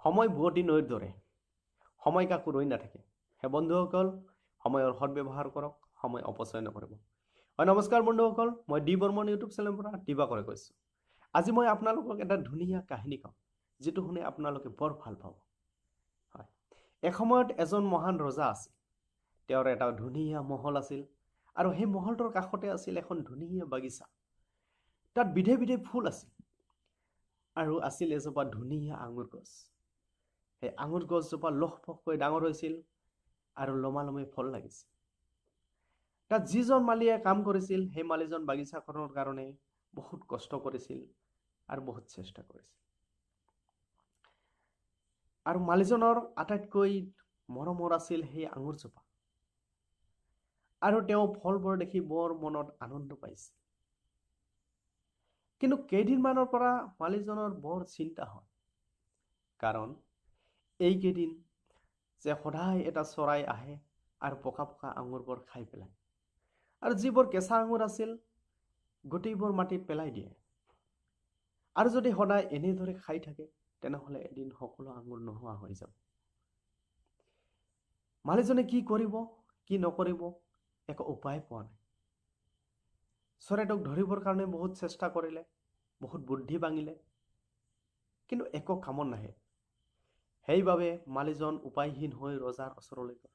সময় বোৱতী নৈৰ দৰে, সময় কাকো ৰৈ নাথাকে। হে বন্ধুসকল, সময়ৰ সদব্যৱহাৰ কৰক, সময় অপচয় নকৰিব। হয়, নমস্কাৰ বন্ধুসকল, মই ডি বৰ্মন ইউটিউব চেনেলৰ পৰা দিবাকৰে কৈছোঁ। আজি মই আপোনালোকক এটা ধুনীয়া কাহিনী কম, যিটো শুনি আপোনালোকে বৰ ভাল পাব। হয়, এসময়ত এজন মহান ৰজা আছিল। তেওঁৰ এটা ধুনীয়া মহল আছিল আৰু সেই মহলটোৰ কাষতে আছিল এখন ধুনীয়া বাগিচা। তাত বিধে বিধে ফুল আছিল আৰু আছিল এজোপা ধুনীয়া আঙুৰ গছ। সেই আঙুৰ গছজোপা লহপহকৈ ডাঙৰ হৈছিল আৰু লমালমে ফল লাগিছিল। তাত যিজন মালীয়ে কাম কৰিছিল, সেই মালীজন বাগিচাখনৰ কাৰণে বহুত কষ্ট কৰিছিল আৰু বহুত চেষ্টা কৰিছিল। আৰু মালীজনৰ আটাইতকৈ মৰমৰ আছিল সেই আঙুৰজোপা আৰু তেওঁ ফলবোৰ দেখি বৰ মনত আনন্দ পাইছিল। কিন্তু কেইদিনমানৰ পৰা মালীজনৰ বৰ চিন্তা হয়, কাৰণ এইকেইদিন যে সদায় এটা চৰাই আহে আৰু পকা পকা আঙুৰবোৰ খাই পেলায় আৰু যিবোৰ কেঁচা আঙুৰ আছিল গোটেইবোৰ মাটিত পেলাই দিয়ে। আৰু যদি সদায় এনেদৰে খাই থাকে, তেনেহ'লে এদিন সকলো আঙুৰ নোহোৱা হৈ যাব। মালীজনে কি কৰিব কি নকৰিব একো উপায় পোৱা নাই। চৰাইটোক ধৰিবৰ কাৰণে বহুত চেষ্টা কৰিলে, বহুত বুদ্ধি ভাঙিলে, কিন্তু একো কামত নাহে। সেইবাবে মালীজন উপায়হীন হৈ ৰজাৰ ওচৰলৈ গ'ল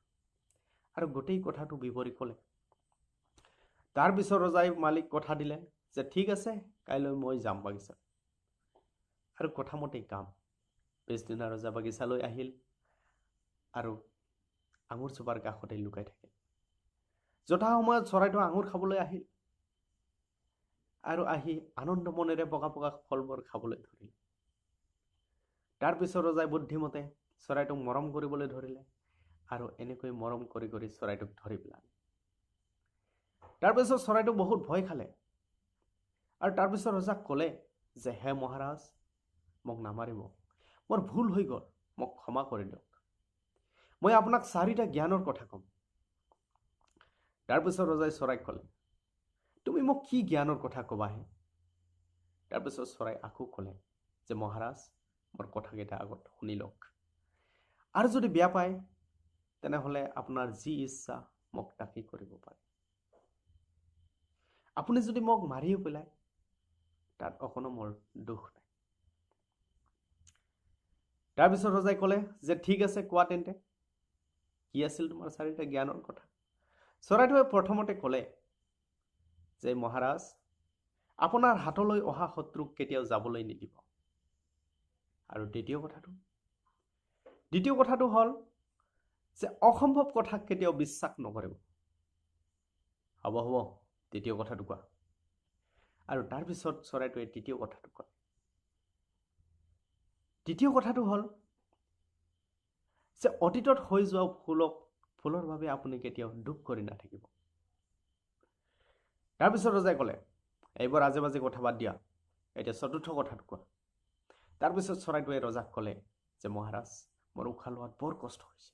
আৰু গোটেই কথাটো বিৱৰি ক'লে। তাৰপিছত ৰজাই মালিক কথা দিলে যে ঠিক আছে, কাইলৈ মই যাম বাগিচাত। আৰু কথামতেই কাম। পিছদিনা ৰজা বাগিচালৈ আহিল আৰু আঙুৰজোপাৰ কাষতে লুকাই থাকিল। যথা সময়ত চৰাইটো আঙুৰ খাবলৈ আহিল আৰু আহি আনন্দ মনেৰে পকা পকা ফলবোৰ খাবলৈ ধৰিলে। তাৰপিছত ৰজাই বুদ্ধিমতে চৰাইটোক মৰম কৰিবলৈ ধৰিলে আৰু এনেকৈ মৰম কৰি কৰি চৰাইটোক ধৰি পেলালে। তাৰপিছত চৰাইটো বহুত ভয় খালে আৰু তাৰপিছত ৰজাক ক'লে যে হে মহাৰাজ, মোক নামাৰিব, মোৰ ভুল হৈ গ'ল, মোক ক্ষমা কৰি দিয়ক। মই আপোনাক চাৰিটা জ্ঞানৰ কথা ক'ম। তাৰপিছত ৰজাই চৰাইক ক'লে, তুমি মোক কি জ্ঞানৰ কথা ক'বাহে? তাৰপিছত চৰাই আকৌ ক'লে যে মহাৰাজ, মোৰ কথাকেইটা আগত শুনি লওক আৰু যদি বেয়া পায় তেনেহ'লে আপোনাৰ যি ইচ্ছা মোক তাকেই কৰিব পাৰে। আপুনি যদি মোক মাৰিও পেলায়, তাত অকণো মোৰ দুখ নাই। তাৰপিছত ৰজাই ক'লে যে ঠিক আছে, কোৱা তেন্তে, কি আছিল তোমাৰ চাৰিটা জ্ঞানৰ কথা? চৰাইটোৱে প্ৰথমতে ক'লে যে মহাৰাজ, আপোনাৰ হাতলৈ অহা শত্ৰুক কেতিয়াও যাবলৈ নিদিব। আৰু দ্বিতীয় কথাটো হ'ল যে অসম্ভৱ কথাক কেতিয়াও বিশ্বাস নকৰিব। হ'ব হ'ব, তৃতীয় কথাটো কোৱা। আৰু তাৰপিছত চৰাইটোৱে তৃতীয় কথাটো ক'লে। তৃতীয় কথাটো হ'ল যে অতীতত হৈ যোৱা ভুলৰ বাবে আপুনি কেতিয়াও দুখ কৰি নাথাকিব। তাৰপিছত ৰজাই ক'লে, এইবোৰ আজে বাজে কথা বাদ দিয়া, এতিয়া চতুৰ্থ কথাটো কোৱা। তাৰপিছত চৰাইটোৱে ৰজাক ক'লে যে মহাৰাজ, মোৰ উশাহ লোৱাত বৰ কষ্ট হৈছে,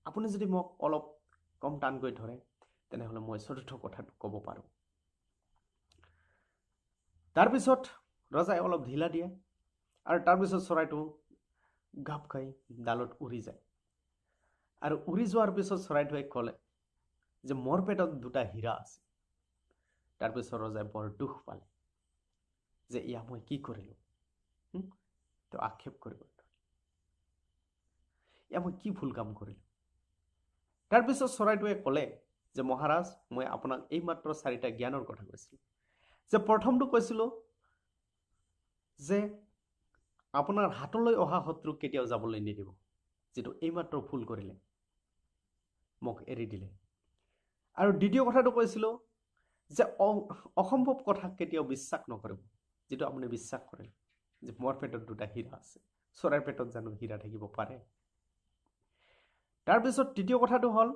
আপুনি যদি মোক অলপ কম টানকৈ ধৰে তেনেহ'লে মই চতুৰ্থ কথাটো ক'ব পাৰোঁ। তাৰপিছত ৰজাই অলপ ঢিলা দিয়ে আৰু তাৰপিছত চৰাইটো গাপ খাই ডালত উৰি যায়। আৰু উৰি যোৱাৰ পিছত চৰাইটোৱে ক'লে যে মোৰ পেটত দুটা হীৰা আছে। তাৰপিছত ৰজাই বৰ দুখ পালে যে এয়া মই কি কৰিলোঁ, তেওঁ আক্ষেপ কৰিব ধৰিলে, এয়া মই কি ভুল কাম কৰিলোঁ। তাৰপিছত চৰাইটোৱে ক'লে যে মহাৰাজ, মই আপোনাক এইমাত্ৰ চাৰিটা জ্ঞানৰ কথা কৈছিলোঁ। যে প্ৰথমটো কৈছিলোঁ যে আপোনাৰ হাতলৈ অহা শত্ৰুক কেতিয়াও যাবলৈ নিদিব, যিটো এইমাত্ৰ ভুল কৰিলে, মোক এৰি দিলে। আৰু দ্বিতীয় কথাটো কৈছিলোঁ যে অসম্ভৱ কথাক কেতিয়াও বিশ্বাস নকৰিব, যিটো আপুনি বিশ্বাস কৰিলে যে মোৰ পেটত দুটা হীৰা আছে, চৰাইৰ পেটত জানো হীৰা থাকিব পাৰে? তাৰপিছত তৃতীয় কথাটো হ'ল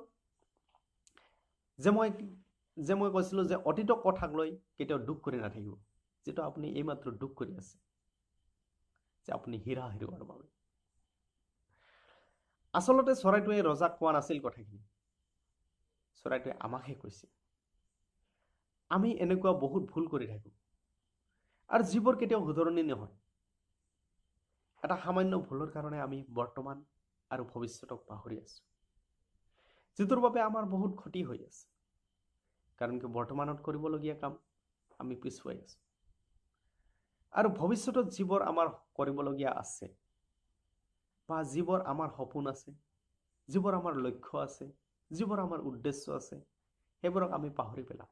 যে মই কৈছিলোঁ যে অতীতক কথাক লৈ কেতিয়াও দুখ কৰি নাথাকিব, যিটো আপুনি এইমাত্ৰ দুখ কৰি আছে যে আপুনি হীৰা হেৰুৱাৰ বাবে। আচলতে চৰাইটোৱে ৰজাক কোৱা নাছিল কথাখিনি, চৰাইটোৱে আমাকহে কৈছিল। আমি এনেকুৱা বহুত ভুল কৰি থাকোঁ আৰু যিবোৰ কেতিয়াও শুধৰণি নহয়। এটা সামান্য ভুলৰ কাৰণে আমি বৰ্তমান আৰু ভৱিষ্যতক পাহৰি আছোঁ, যিটোৰ বাবে আমাৰ বহুত ক্ষতি হৈ আছে। কাৰণ কি, বৰ্তমানত কৰিবলগীয়া কাম আমি পিছুৱাই আছোঁ আৰু ভৱিষ্যতত যিবোৰ আমাৰ কৰিবলগীয়া আছে বা যিবোৰ আমাৰ সপোন আছে, যিবোৰ আমাৰ লক্ষ্য আছে, যিবোৰ আমাৰ উদ্দেশ্য আছে, সেইবোৰক আমি পাহৰি পেলাওঁ।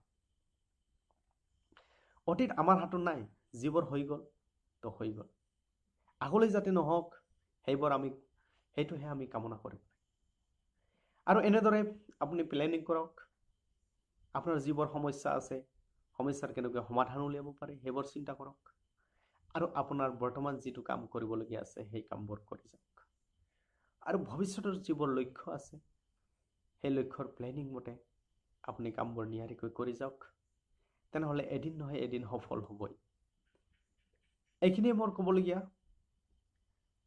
অতীত আমাৰ হাতত নাই, যিবোৰ হৈ গ'ল তো হৈ গ'ল, আগলৈ যাতে নহওক সেইবোৰ আমি সেইটোহে আমি কামনা কৰিব লাগে। আৰু এনেদৰে আপুনি প্লেনিং কৰক, আপোনাৰ যিবোৰ সমস্যা আছে সমস্যাৰ কেনেকৈ সমাধান উলিয়াব পাৰে সেইবোৰ চিন্তা কৰক আৰু আপোনাৰ বৰ্তমান যিটো কাম কৰিবলগীয়া আছে সেই কামবোৰ কৰি যাওক আৰু ভৱিষ্যতৰ যিবোৰ লক্ষ্য আছে সেই লক্ষ্যৰ প্লেনিং মতে আপুনি কামবোৰ নিয়াৰিকৈ কৰি যাওক, তেনেহ'লে এদিন নহয় এদিন সফল হ'বই। এইখিনিয়ে মোৰ ক'বলগীয়া।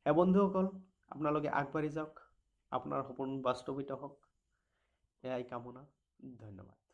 হে বন্ধুসকল, আপোনালোকে আগবাঢ়ি যাওক, আপোনাৰ সপোন বাস্তৱিত হওক, এয়াই কামনা। ধন্যবাদ।